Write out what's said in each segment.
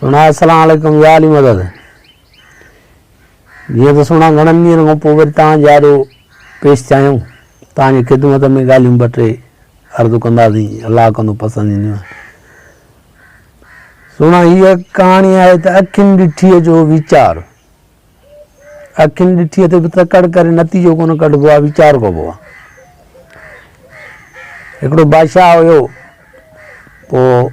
سهڻا السلام عليڪم يا علي مدد جيئن ته سهڻا گهڻن ڏينهن کان پوء وري توهان جي آڏو پيش ٿيا آهيون توهان جي خدمت ۾ ڳالهيون ٻه ٽي عرض ڪنداسين الله ڪندو پسند اينديون سهڻا هيء ڪهاڻي آهي ته اکين ڏٺيء جو ويچار اکين ڏٺيء تي به تڪڙ ڪري نتيجو ڪونه ڪڍبو آهي، ويچار ڪبو آهي. هڪڙو بادشاهه هيو، پوء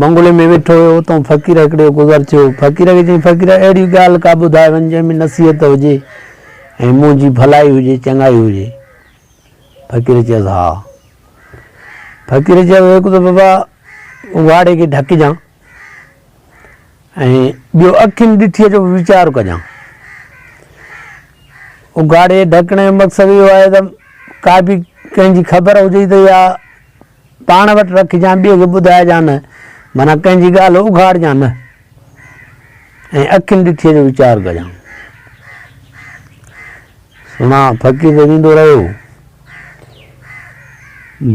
بنگلي ۾ ويٺو هيو، اتان فقير هڪڙي جو گذر ٿيو. فقير کي چيائين، فقير اهڙي ڳالهه ڪا ٻڌائي وڃ جنهن ۾ نصيحت هجي ۽ منهنجي ڀلائي هجي، چڱائي هجي. فقير چيس، ها. فقير چيس، هڪ ته بابا اگهاڙي کي ڍڪجان. ۽ ٻيو اکين ڏٺيء جو به ويچار ڪجان. اگهاڙي ڍڪڻ جو مقصد اهو آهي ته ڪا به ڪنهن جي خبر هجئي ته اها پاڻ وٽ رکجان ٻئي کي ٻڌائجان نه، معنيٰ ڪنهن جي ڳالهه اگهاڙجان نه ۽ اکين ڏٺيء جو ويچار ڪجان. سهڻا فقير ته ويندو رهيو.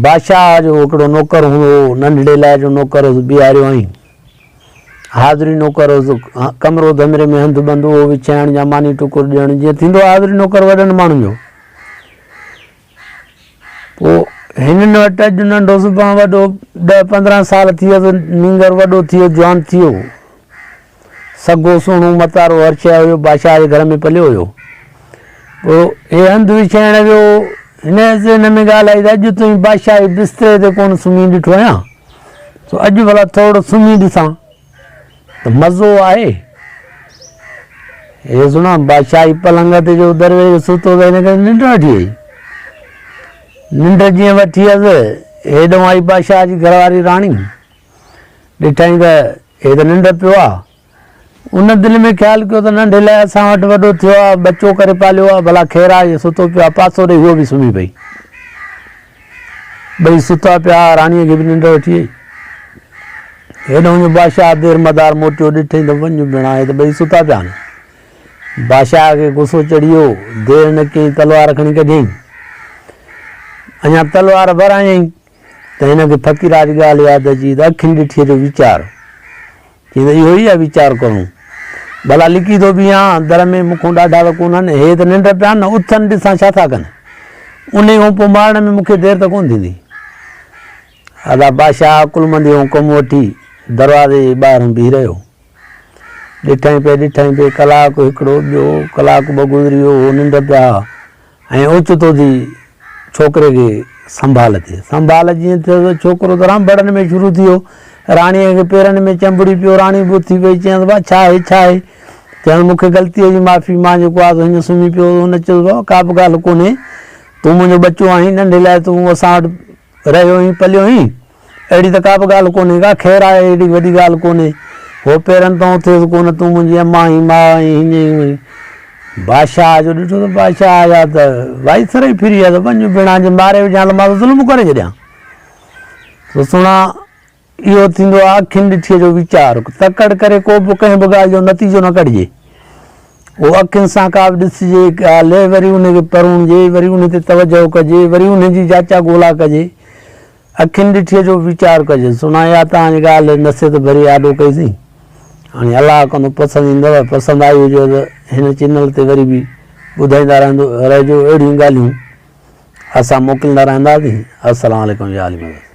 بادشاهه جو هڪڙو نوڪر هوندو هو، ننڍڙي لاء جو نوڪر هوس، بيهاريو هئائين. حاضري نوڪر هوس، ڪمرو ڌمري ۾ هنڌ ٻنڌ اهو وڇائڻ يا ماني ٽڪر ڏيڻ، جيئن ٿيندو آهي حاضري نوڪر وڏن ماڻهن جو. پوء هنن وٽ اڄ ننڍو سڀان وڏو، ڏهه 15 سال ٿي ويس، نينگر وڏو ٿي ويو، جوان ٿي ويو. سگهو سهڻو متارو هر شيء هيو، بادشاهه جي گهر ۾ پليو هيو. پوء هي هنڌ وڇائڻ ويو. هن جي ذهن ۾ ڳالهه آئي ته اڄ تائين بادشاهه جي بستري تي ڪونه سمهي ڏٺو آهيان، سو اڄ ڀلا ٿورڙو سمهي ڏسان ته مزو آهي. هي سهڻا بادشاهه جي پلنگ تي جو درويش ستو ته هن کي ننڊ وٺي آئي. ننڊ جيئن وٺي آيس، هيڏانهن آئي بادشاهه جي گهر واري راڻي. ڏٺائين ته هي ته ننڊ پيو آ. ان دل ۾ خيال ڪيو ته ننڍي لاء اسان وٽ وڏو ٿيو آ، ٻچو ڪري پاليو آ، ڀلا خير آ، هي ستو پيو آ. پاسو ڏئي هوء به سمهي پئي. ٻئي ستا پيا، راڻيء کي به ننڊ وٺي آئي. هيڏانهن جو بادشاهه دير مدار موٽيو، ڏٺائين ته وڃ ڀيڻا، هي ته ٻئي ستا پيا آهن. بادشاهه کي غصو چڙهي ويو، دير نه ڪيائين، تلوار کڻي ڪڍيائين. اڃا تلوار ورايائين ته هن کي فقيرا جي ڳالهه ياد اچي وئي ته اکين ڏٺيء جو ويچار. چيائين ته اهو ئي آهي ويچار ڪرڻو. ڀلا لڪي ٿو بيهان، در ۾ مون کان ڏاڍا ته ڪونهن، هي ته ننڊ پيا آهن نه، اٿن ڏسان ڇا ٿا ڪن. انهيء کان پوء مارڻ ۾ مون کي دير ته ڪونه ٿيندي. ادا بادشاهه عقلمنديء کان ڪم وٺي دروازي جي ٻاهران بيهي رهيو. ڏٺائين پئي، ڏٺائين پئي، ڪلاڪ هڪڙو، ٻيو، ڪلاڪ ٻه گذري ويو، هو ننڊ پيا ها. ۽ اوچتو ٿي ڇوڪري کي سنڀال ٿي. سنڀال جيئن ٿيس ته ڇوڪرو ته رانڀڙن ۾ شروع ٿي ويو. راڻيء کي پيرن ۾ چنبڙي پيو. راڻي به اٿي پئي. چيائينس، بابا ڇا آهي، ڇا آهي؟ چيائينس، مون کي غلطيء جي معافي، مان جيڪو آهي سو هيئن سمهي پيو هوس. هن چيس، بابا ڪا به ڳالهه ڪونهي. تون منهنجو ٻچو آهين. ننڍي لاء تون اسان وٽ رهيو هئين پليو هئين، اهڙي ته ڪابه ڳالهه ڪونهي ڪا، خير آهي اهڙي وڏي ڳالهه ڪونهي. هو پيرن تان اٿيس ڪونه، تون منهنجي اما آهين، ماء آهين، هيئن هونئن. بادشاهه جو ڏٺو ته بادشاهه جا ته وائي سر ئي ڦري ويا ته وڃ ڀيڻا جي ماري وجهان ته مان ته ظلم ڪري ڇڏيان. سو سهڻا اهو ٿيندو آهي اکين ڏٺيء جو ويچار. تڪڙ ڪري ڪو به ڪنهن به ڳالهه جو نتيجو نه ڪڍجي. اهو اکين سان ڪا به ڏسجي ڳالهه، وري ان کي پروڻجي، وري ان تي توجهه ڪجي، وري ان جي جاچا ڳولا ڪجي. اکين ڏٺيء جو به ويچار ڪجي. سڻا اها توهان جي ڳالهه نصيحت ڀري آڏو ڪئي سين. هاڻي الله ڪندو پسند ايندو. پسند آئي هجيو ته هن چينل تي وري به ٻڌائيندا رهجو اهڙيون ڳالهيون اسان موڪليندا رهنداسين. السلام عليڪم يا علي مدد.